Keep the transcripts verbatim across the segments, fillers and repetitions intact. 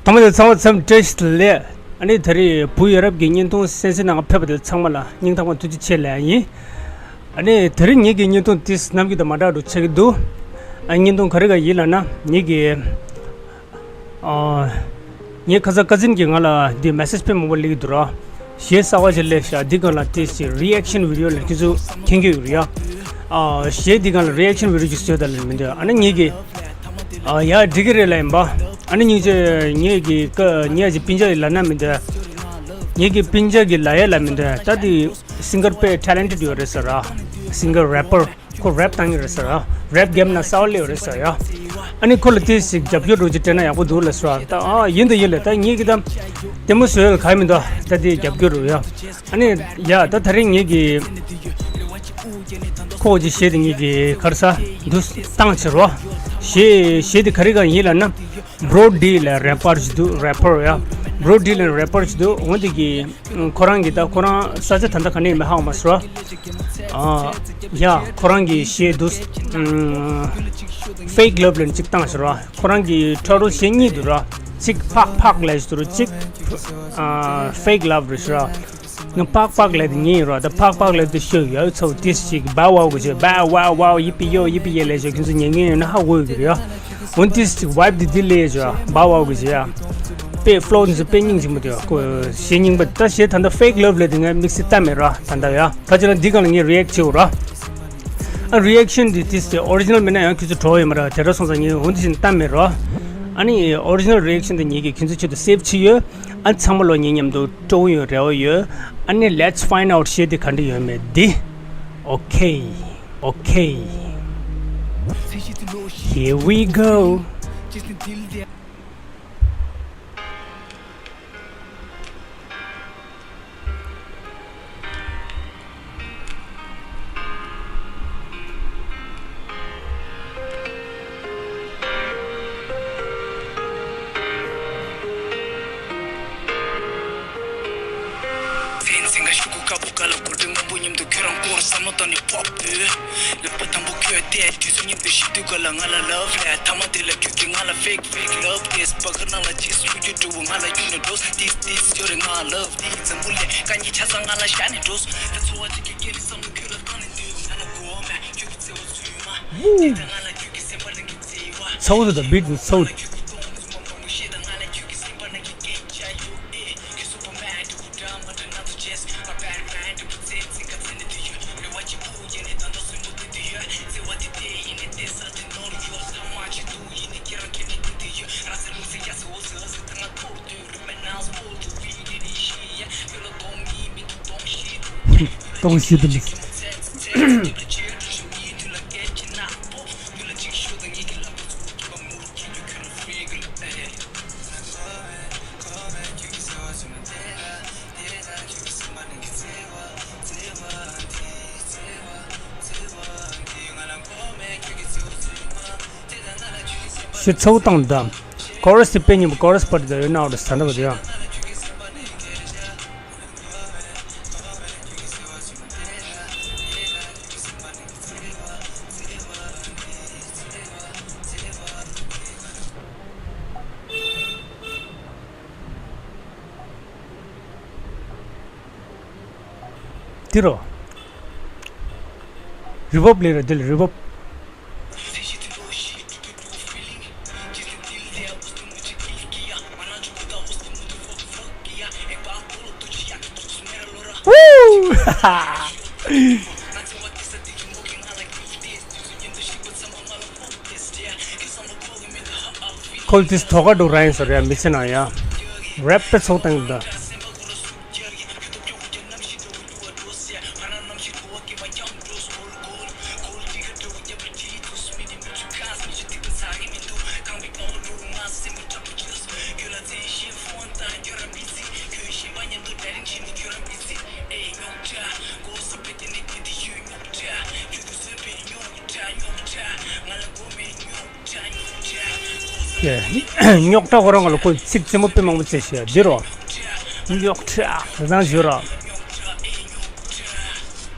ཐོག་མ་དེ་ཚང་མ་འཚམས་བཀྲ་ཤིས་བདེ་ལེགས། ཨ་ནི་ད་རེས་བུ་ཡ་རབས་ཀྱི་བརྙན་ཐུང་གསན་གཟིགས་གནང་ཕེབས་པ་དེ་ཚང་མ་ལ་སྙིང་ཐག་པ་ཐུགས་རྗེ་ཆེ་ལབ་ཡ་ཡིན། ཨ་ནི་ད་རེས་ངེད་ཀྱི་བརྙན་ཐུང་དེ་ནམ་རྒྱུན་དང་མ་འདྲ་འགྲོ་ཆགས་ཀྱི་འདུག་ཨ། བརྙན་ཐུང་ག་རེ་ག་ཡིན་ལབ་ན། ངེད་ཀྱི་ཨ། ངའི་ཁ་སང་ཀ་ཛིན་གྱིས་ང་ལ་འདི་མེ་སེ་ཇི་དཔེ་མང་པོ་སླེབས་ཀྱི་འདུག་ར། གཞས་གསར་པ་ཞིག་སླེབས་ཤག་འདི་སྒང་ལ་དེ་ཞིག་རི་ཨེག་ཤན་བི་ཌི་ཡོ་ལ་ཁྱེད་ཚོ་མཁྱེན་གྱི་ཡོད་རེད་ཡ། ཨ། གཞས་འདི་སྒང་ལ་རི་ཨེག་ཤན་བི་ཌི་ཡོ་ཅིག་བཟོས་དང་ལབ་མི་འདུག་ཨ་ནི་ངེད་ཀྱིས། ཨ། ཡ་འགྲིག་གི་རེད་ལབ་ཡིན་པ། ཨ་ནི་སྙིང་རྗེ་ངེད་ཀྱི་ཀ་ངེད་ཀྱི་སྤུན་ཀྱག་གི་ལབ་ན་མི་འདུག་ངེད་ཀྱི་སྤུན་ཀྱག་གི་ལབ་ཡ་ལབ་མི་འདུག་ད་དེ་སིང་གར་དཔེ་ཊེ་ལེན་ཊེཌ་ཡོད་རེད་ཟེར་ར། སིང་གར་རེ་པར། ཁོ་རེབ་བཏང་གི་རེད་ཟེར་ཡ། རེབ་གེམ་ན་གསར་པ་སླེབས་ཡོད་རེད་ཟེར་ཡ། ཨ་ནི་ཁོ་ལ་དེ་ཞིག་རྒྱབ་སྐྱོར་རོགས་ཅིག་སྤྲད་ན་ཡག་པོ་འདུག་ལབ་ཟེར་བ། ད་ཨ་ཡིན་ད་ཡིན་ལ་ད་ངེད་ཀྱི་ད་ལྟད་མོ་བཟོས་ཡོད་ལ་ག་ཡི་མི་འདུག་ད་དེ་རྒྱབ་སྐྱོར་རོགས་ཡ། ཨ་ནི་ཡ་ད་ད་རེས་ངེད་ཀྱི་ཁོ་ཅིག་གཞས་དེ་ངེད་ཀྱི་གར་ས་འདུག་བཏང་ཕྱིར་རོ། གཞས་གཞས་དེ་ག་རེ་ག་ཡིན་ལབ་ན། བྷོ་རོ་ཌི་ལ་རེ་པར་ཞིག་འདུག་རེ་པར་ཡ། བྷོ་རོ་ཌི་ལ་རེ་པར་ཞིག་འདུག་འོ་འདི་གི་ཁོ་རང་གི་ད་ཁོ་རང་ས་ཆ་ད་ལྟ་ག་ནས་ཡིན་མིན་ཧ་གོ་མ་སོང་། ཨ། ཡ་ཁོ་རང་གི་གཞས་འདུག་ཕེག་ལབ་ལབ་ནས་གཅིག་བཏང་ཟེར་བ། ཁོ་རང་གི་ཁྲོ་རོ་གཞས་གཉིས་འདུག་ར། གཅིག་ཕག་ཕག་ལབ་ཞིག་འདུག་ར། གཅིག་ཕེག་ལབ་རེད་ཟེར་བ། ང་པག་པག་ལབ་དེ་ངེད་ཡིན་རོགས། ད་པག་པག་ལབ་དེ་ཤོད་ཡོད་ཚོ་ཏིས་ཅིག་བའོ་བའོ་གི་ཤོད། བའོ་བའོ་བའོ། ཡི་པི་ཡོ་ཡི་པི་ཡེ་ལབ་ཤོད། ཁྱོད་ཚོ་ཉན་མཁན་ཡོད་ན་ཧ་གོ་ཡོད་ཀྱི་རེད་ཡ། འོན་ཏིས་ཅིག་བའིབ་དེ་དེ་ལས་ཤོད། བའོ་བའོ་གི་ཤོད་ཡ། དཔེ་ཕ་ལོ་དེ་ཚོ་དཔེ་སྙིང་རྗེ་མོ་དེ་ཡ། ཁོ་གཞས་རྙིང་པ་ད་གཞས་ད་ལྟ་ཕེག་ལབ་ལབ་དེ་ངས་དམིགས་བསལ་བལྟས་མེད་ར། ད་ལྟ་ཡ་ཁ་ཅིག་ལ་འདི་སྒང་ལ་ངས་རི་ཨེག་བྱེད་འོ་ར། ཨ་རི་ཨེག་ཤན་དེ་ཏིས་དེ་ཨོ་རི་ཇི་ནལ་མིན་ན་ཡང་ཁྱོད་ཚོ་བྲོ་ཡོད་མ་ར། དེ་འདྲ་སོང་ཙང་ངས་འོན་ཏིས་བལྟས་མེད་ར། ཨ་ནི་ཨོ་རི་ཇི་ནལ་རི་ཨེག་ཤན་དེ་ངེད་ཀྱིས་ཁྱོད་ཚོ་ཆེད་དུ་སེབ་བྱས་ཡོད། ཨ་ཚང་མ་ལོ་ངའི་མཉམ་དུ་སྤྲོ་ཡོང་རེ་བ་ཡོད། ཨ་ནི་let's find out གཞས་དེ་ག་འདྲ་ཡོད་མེད་དེ། Okay, okay, here we go. ཚན་ཚན་ག་ཤུ་གུ་ཀ་པོ་ཀ་ལ་གོ་སྒྲིག་མང་པོ་མཉམ་དུ་ཁྱོད་རང་སྐོར་བསམ་བློ་བཏང་ནས་pop དུས། ལག་པ་དང་པོ་ཁྱོད་དེ་དུས་ཚོད་མཉམ་དུ་ཤི་དུས་ག་ལ་ང་ལ་love ལས་ཐ་མ་དེ་ལ་ཁྱོད་ཀྱིས་ང་ལ་fake fake love དེ་སྤ་ག་ནང་ལ་ཅིས་ལུ་རྒྱུ་འགྲོ་བོ་ང་ལ་རྒྱུ་ནས་འགྲོ། ཏིས་ཏིས་ཡོད་རེད་ང་love དེ་འཛམ་བུ་ལས་ཀ་ཉི་ཆ་ཚང་ང་ལ་ཤ་ནས་འགྲོ། ད་འཚོ་བ་གཅིག་གི་སྐྱེ་ལི་བསམ་བློ་ཁྱོད་ལ་བཏང་ནས་འདུག་ང་ལ་གོ་བ་མེད་ཁྱོད་ཀྱི་བརྩེ་བ་ཚུལ་མ་དེ་ད་ང་ལ་ཁྱོད་ཀྱི་སེམས་པ་ནང་གི་བརྩེ་བ། ཚ་བོ་དང་beat ཚ་བོ། གཏོང་ཤེས་དུ་མི། ཤི་ཚ་བོ་བཏང་ད། chorus དེ་དཔེ་སྙན་པོ། chorus part དེ་ཡོད་ན་འོ་དེ་ས་འདྲ་བ་དེ་ཡང་། དེ་རོ། རི་བབ་ལེན་ར་དེ་ལ་རི་བབ། ཁོལ་ཏིས་ཐོག་ཁ་འགྲོ་ར་ཡིན་ཟེར་ཡ་མི་ཚེ་ནང་ཡ། རེབ་པེ་ཚོགས་སྟངས་འདི། རྙོག་དྲ་ཁོ་རང་ལ་ཁོས་ཚིག་རྩེད་མོ་དཔེ་མང་པོ་རྩེ་ཤེས་འདི་རོ། རྙོག་དྲ་བཟང་ཞུ་རོ།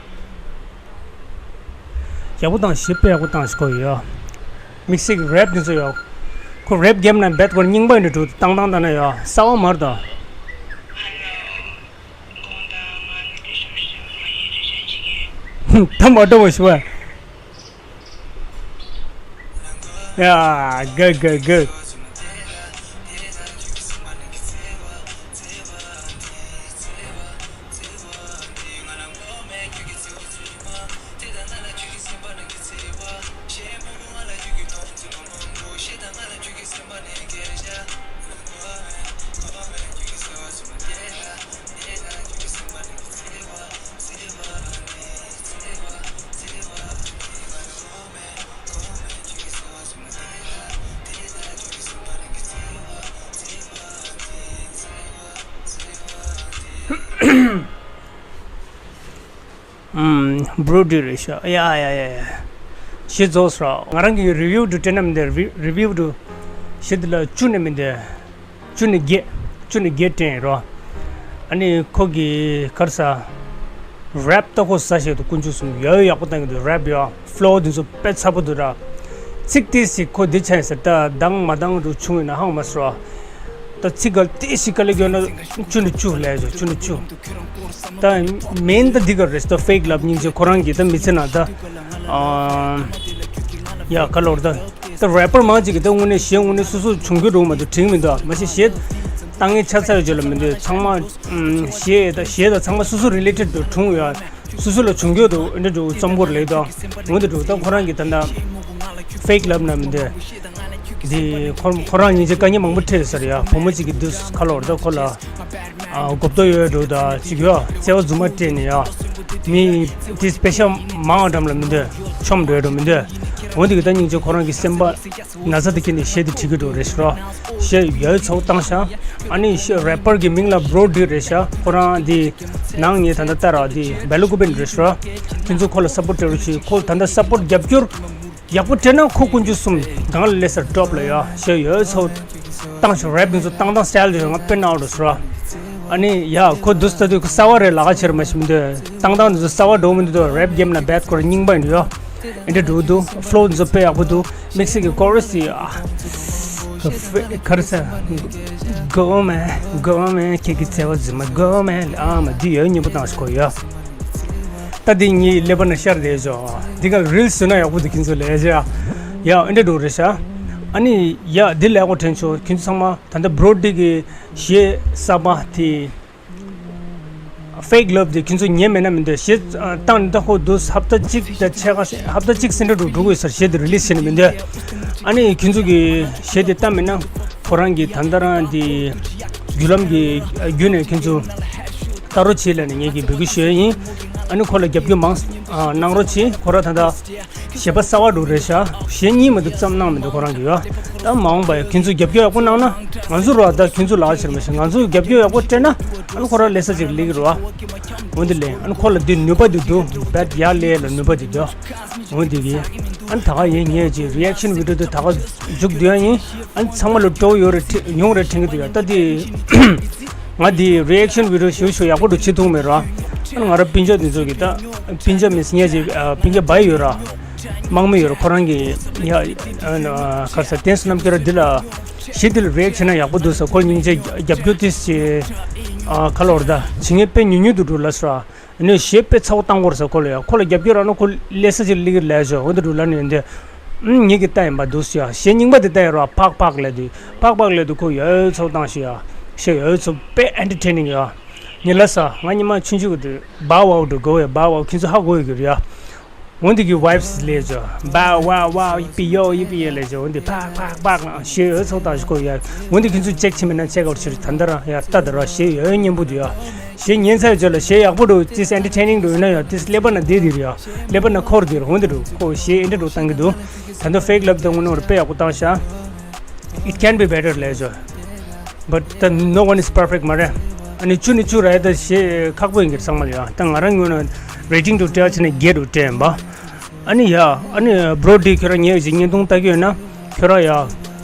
ཡག་པོ་བཏང་ཞེ་དཔེ་ཡག་པོ་བཏང་ཞེ་གོ་ཡོད། དམིགས་བསལ་གྱི་རེབ་འདི་ཚོ་ཡོད། ཁོ་རེབ་གེམ་ན་བེད་ཁོར་རྙིང་པ་ཡིན་འགྲོ་བཏང་བཏང་ད་ན་ཡ་གསར་བ་མར་དང་། ད་མ་འགྲོ་བ་ཞུ་བ། Yeah, good, good, good. ཨུམ། བྷྲོ་ཌི་རེད་ཤག་ཡ་ཡ་ཡ་ཡ། ཞེས་རྫོགས་སོང་། ང་རང་གི་རི་བིའུ་དུ་དྲན་ན་མི་འདུག་རི་བིའུ་དུ་ཞེས་དེ་ལ་བཅུ་ནས་མི་འདུག་བཅུ་ནས་བརྒྱད། བཅུ་ནས་བརྒྱད་དྲན་རོ། ཨ་ནི་ཁོ་གི་གར་ས་རེབ་ད་ཁོ་ས་ཞེས་དུ་དཀོན་མཆོག་གསུམ་ཡོད་ཡག་པོ་བཏང་གི་འདུག་རེབ་ཡོད། ཕློ་འདི་ཚོ་དཔེ་ཚ་པོ་འདུག་ར། ཚིག་ཏིས་ཞིག་ཁོ་འདི་ཆ་ཡིན་ཟེར་ད་འདང་མ་འདང་རུ་བྱུང་ཡིན་ན་ཧང་མ་སོ། ད་ཚིག་ག་ཏིས་ཞིག་དཀའ་ལས་ཡོད་ན་བཅུ་ནས་བཅུ་ལས་བྱུང་བཅུ་ནས་བཅུ། ད་མེན་ད་འདི་ག་རེད་ད་ཕེག་ལབ་སྙིང་རྗེ་ཁོ་རང་གིས་ད་མི་ཚེ་ན་ད། ཡ་ག་ལོར་ད། ད་རེ་པར་མང་ཅིག་གིས་ད་དངོས་གནས་གཞས་དངོས་གནས་སོ་སོ་བྱུང་རྒྱུ་རུང་མ་གཏོགས་དྲན་མི་འདུག་མ་གཞི་གཞས་བཏང་མཁན་ཆ་ཚང་ཡོད་ཅོ་ལ་མི་འདུག་ཚང་མ་གཞས་ད་གཞས་ད་ཚང་མ་སོ་སོ་རི་ལེ་ཊེཌ་དུ་བྱུང་ཡོད། སོ་སོ་ལ་བྱུང་རྒྱུ་འདུག་འདི་འདྲ་འདུག་རྩོམ་སྐོར་ལས་དང་འོན་ཏེ་འདུག་ད་ཁོ་རང་གིས་ད་ལྟ་ཕེག་ལབ་ན་མི་འདོད། འདི་ཁོ་ཁོ་རང་ཉིན་བྱེད་དཀའ་ངལ་མང་པོ་འཕྲད་ཟེར་ཡ། བུ་མོ་གཅིག་གིས་འདུག་ཁ་ལོར་ད་ཁོ་ལ་ཨ་གོ་བརྡ་ཡོད་འདུག་ད་ཅིག་ཡོད་བརྩེ་བ་རྫུན་མ་སྤྲད་ནས་ཡ། མི་དེ་པེ་ཤ་མང་འགྲམ་ལ་མི་འདོད་ཆོམ་འགྲོ་འགྲོ་མི་འདོད། འོན་ཏེ་གི་ད་སྙིང་རྗེ་ཁོ་རང་གི་སེམས་པ། ན་ཚ་དེ་ཁྱེར་ནས་གཞས་དེ་བྲིས་ཀྱི་འདུག་རེད་ཤག་གཞས་ཡོད་ཚོགས་བཏང་ཤག་ཨ་ནི་གཞས་རེ་པར་གྱི་མིང་ལ་བྷྲོ་ཌི་རེད་ཤག་ཁོ་རང་དེ་ནང་ངས་ད་ལྟ་ལྟ་ར་དེ་སྦེ་ལ་ཀུ་པེན་རེད་ཤག་ཁྱོད་ཚོ་ཁོ་ལ་སབ་པོར་སྤྲད་རོགས་གྱིས། ཁོ་ད་ལྟ་སབ་པོར་རྒྱབ་སྐྱོར་ཡག་པོ་སྤྲད་ན་ཁོ་དཀོན་མཆོག་གསུམ་གང་ལ་སླེབས་སར་ཌོབ་ལ་ཡ་གཞས་ཡོད་ཚོགས་བཏང་ཤག་རེབ་དེ་ཚོ་བཏང་བཏང་སི་ཊལ་དེ་ང་དཔེ་ནག་རུ་ཤག་ཨ་ནི་ཡ་ཁོ་དུས་ད་དུས་ཁོ་གསར་བ་རེད་ལག་ཁྱེར་མ་ཤི་མི་འདུག་བཏང་བཏང་དེ་ཚོ་གསར་བ་འགྲོ་མི་འདུག་རེབ་གེམ་ན་བེད་ཁོ་རང་རྙིང་པ་ཡིན་འདུག་ཡ། ཨེ་འདྲ་འགྲོ་གི་འདུག་ཕློ་འདི་ཚོ་དཔེ་ཡག་པོ་འདུག་དམིགས་བསལ་གྱི་ཀོ་རེ་སི་ཨ། ག་རེ་ཟེར། གོ་མེ་གོ་མེ་ཁྱེད་ཀྱི་བརྩེ་བ་རྫུན་མ་གོ་མེ་ཨ་མ་འདི་ཡོད་སྙན་པོ་བཏང་ཞིག་གོ་ཡ། ད་འདི་ངའི་ཀླད་པ་ན་ཤར་བསྡད་ཤག་འདི་ག་རིལ་བཟོས་ན་ཡག་པོ་འདུག་ཁྱེད་ཚོ་ལས་བྱ། ཡ་ཨེ་འདྲ་འགྲོ་རེད་ཤག་ཨ་ནི་ཡ་འདི་ལས་གོ་དྲན་ཆོག་ཁྱེད་ཚོ་ཚང་མ་ད་ལྟ་བྷྲོ་ཌི་གི་གཞས་གསར་པ་དེ། ཕེག་ལབ་དེ་ཁྱེད་ཚོ་ཉན་མེད་ན་མི་འདོད། གཞས་བཏང་ནས་ད་ཁོ་འདུག་ཧབ་ཏ་གཅིག་དང་ཕྱེད་ཀ་ཧབ་ཏ་གཅིག་ཟིན་འདྲ་འགྲོ་འགྲོ་དགོས་ཟེར་གཞས་དེ་རི་ལིས་བྱས་ནས་མི་འདོད། ཨ་ནི་ཁྱེད་ཚོ་གིས་གཞས་དེ་བལྟ་མེད་ན་ཁོ་རང་གི་ད་ལྟ་རང་དེ་བརྒྱུད་ལམ་གྱི་བརྒྱུད་ནས་ཁྱེད་ཚོ་ལྟ་རོགས་བྱེད་ལབ་ནས་ངེད་ཀྱིས་འབོད་སྐུལ་ཞུ་ཡ་ཡིན། ཨ་ནི་ཁོ་ལ་རྒྱབ་སྐྱོར་མང་གནང་རོགས་བྱེད། ཁོ་རང་ད་ལྟ། གཞས་པ་གསར་བ་འདྲ་རེད་ཤག་གཞས་གཉིས་མ་གཏོགས་བརྩམས་གནང་མི་འདུག་ཁོ་རང་གིས་ཡ། ད་མ་འོངས་པ་ཡ་ཁྱེད་ཚོས་རྒྱབ་སྐྱོར་ཡག་པོ་གནང་ན། ང་ཚོ་རོགས་ད་ཁྱེད་ཚོ་ལག་ཁྱེར་མ་ཤེས། ང་ཚོས་རྒྱབ་སྐྱོར་ཡག་པོ་སྤྲད་ན་ཨ་ནི་ཁོ་རང་ལས་ས་ཅིག་སླེབས་ཀྱི་རེད་བ། འོན་ཏེ་ལས་ཨ་ནི་ཁོ་ལ་འདི་ནུས་པ་འདི་འདུག་བེད་ཡར་སླེབས་ལ་ནུས་པ་འདི་འདུག་འོན་ཏེ་གི་ཨ་ནི་ད་ག་ཡིན་ངས་ཅིག་རི་ཨེག་ཤན་བི་ཌི་ཡོ་འདི་ད་ག་མཇུག་བསྡུ་ཡ་ཡིན། ཨ་ནི་ཚང་མ་ལ་སྤྲོ་བོ་ཡོད་རེད་དྲི་ཡོང་རེད་དྲན་གྱི་འདུག་ཡ། ད་འདི། ང་འདི་རི་ཨེག་ཤན་བི་ཌི་ཡོ་ཞུ་ཞུ་ཡག་པོ་འདྲ་བྱེད་ཐུབ་མེད་ར། ང་རང་སྤུན་ཆ་འདི་ཚོ་གིས་ད་སྤུན་ཆ་མིན་ངས་ཅིག་སྤུན་ཆ་བ་ཡོད་ར། དམག་མི་ཡོད་ར་ཁོ་རང་གིས་ཡ་ག་རེ་ཟེར་བསྟན་སྲིད་རྣམ་རྒྱལ་ར་འདི་ལ་གཞས་འདི་ལ་རི་ཨེག་ཤན་ན་ཡག་པོ་འདུག་ཟེར་ཁོ་སྙིང་རྗེ་རྒྱབ་སྐྱོར་ཏིས་ཅིག་ག་ལོར་ད་བྱེད་ངེས་དཔེ་ཉུང་ཉུང་དུ་འགྲོ་ལ་ཟེར་ར། ནས་གཞས་དཔེ་ཚ་བོ་བཏང་དགོས་རེད་ཟེར་ཁོ་ལ་ཡ། ཁོ་ལ་རྒྱབ་སྐྱོར་རག་ན་ཁོ་ལས་ས་ཅིག་སླེབས་ཀྱི་རེད་ལབ་ཞོག་འོ་འདི་འདྲ་ལབ་ནས་འདི། ཨུམ་ངེད་ཀྱིས་བལྟས་ཡིན་པ་འདུག་ཟེར་ཡ། གཞས་རྙིང་པ་དེ་བལྟས་ཡོད་ར། ཕག་ཕག་ལབ་དུས་ཕག་ཕག་ལབ་དུས་ཁོ་ཡོད་ཚོ་བཏང་ཞིག་ཡ། གཞས་ཡོད་ཚོ་དཔེ་ཨེན་ཊར་ཊེན་ནིང་ཡ། ངས་ལབ་ས་ང་ཉི་མ་ཆུང་ཆུང་གི་དུས་བའོ་བའོ་འགྲོ་དགོས་ཡ། བའོ་བའོ་ཁྱེད་ཚོ་ཧ་གོ་ཡོད་ཀྱི་རེད་ཡ། འོ་འདི་གི་ཝའིབ་སི་ལས་ཅོ། བའོ་ཝའོ་ཝའོ་ཡི་པི་ཡོ་ཡི་པི་ཡོ་ལས་ཅོ། འོ་འདི་ཕག་ཕག་ཕག་ལ་གཞས་ཡོད་ཚོ་བཏང་ཞིག་ཁོ་ཡ། འོ་འདི་ཁྱེད་ཚོ་ཅེག་བྱེད་མེད་ན་ཅེག་ཨའུཊ་བྱེད་རེད། ད་ལྟ་རང་ཡ་ལྟ་དེ་ར་གཞས་ཡོད་སྙན་པོ་འདུག་ཡ། གཞས་ཉན་ཚར་ཡོད་ཅོ་ལ་གཞས་ཡག་པོ་འདུག་ཏིས་ཨེན་ཊར་ཊེན་ནིང་འདུག་ཡིན་ན་ཡང་ཏིས་ཀླད་པ་ན་བསྡད་དེ་རེད་ཡ། ཀླད་པ་ན་འཁོར་དེ་རེད། འོ་འདི་རུ་ཁོ་གཞས་ཨེ་འདྲ་འདྲ་བཏང་གི་འདུག་ད་ལྟ་ཕེག་ལབ་དང་དངོས་གནས་དཔེ་ཡག་པོ་བཏང་ཤག It can be better ལབ་ཅོ། But the no one is perfect མ་རེད། ཨ་ནི་བཅུ་ནི་བཅུ་རེད་ད་གཞས་ཁག་པོ་ཡིན་གྱི་ཚང་མ་ལ་ཡ། ད་ང་རང་ངོས་ནས་རེ་ཊིང་དུ་སྤྲད་ཆ་ནས་བརྒྱད་དུ་སྤྲད་ཡིན་པ། ཨ་ནི་ཡ་ཨ་ནི་བྷྲོ་ཌི་ཁྱོད་རང་ཉལ་ཡོད་ཅིག་བརྙན་ཐུང་ལྟ་གི་ཡོད་ན་ཁྱོད་རང་ཡ་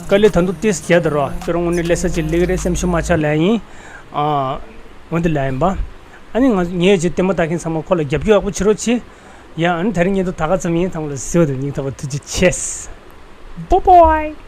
དཀའ་ལས་ད་དུང་ཏིས་བརྒྱབ་ད་ར། ཁྱོད་རང་དངོས་གནས་ལས་ས་ཅིག་སླེབས་ཀྱི་རེད་སེམས་ཤུགས་མ་ཆག་ལབ་ཡིན། ཨ་འོ་འདི་ལབ་ཡིན་པ། ཨ་ནི་ང་ཉལ་ཡོད་ཅིག་ལྟད་མོ་ལྟ་མཁན་ཚང་མ་ཁོ་ལ་རྒྱབ་སྐྱོར་ཡག་པོ་བྱེད་རོགས་གྱིས། ཡ་ཨ་ནི་ད་རིང་བརྙན་ཐུང་ད་ག་ཙམ་ཡིན། ཚང་མ་ལ་གཟིགས་པ་དང་སྙིང་ཐག་པ་ཐུགས་རྗེ་ཆེ། Bye bye.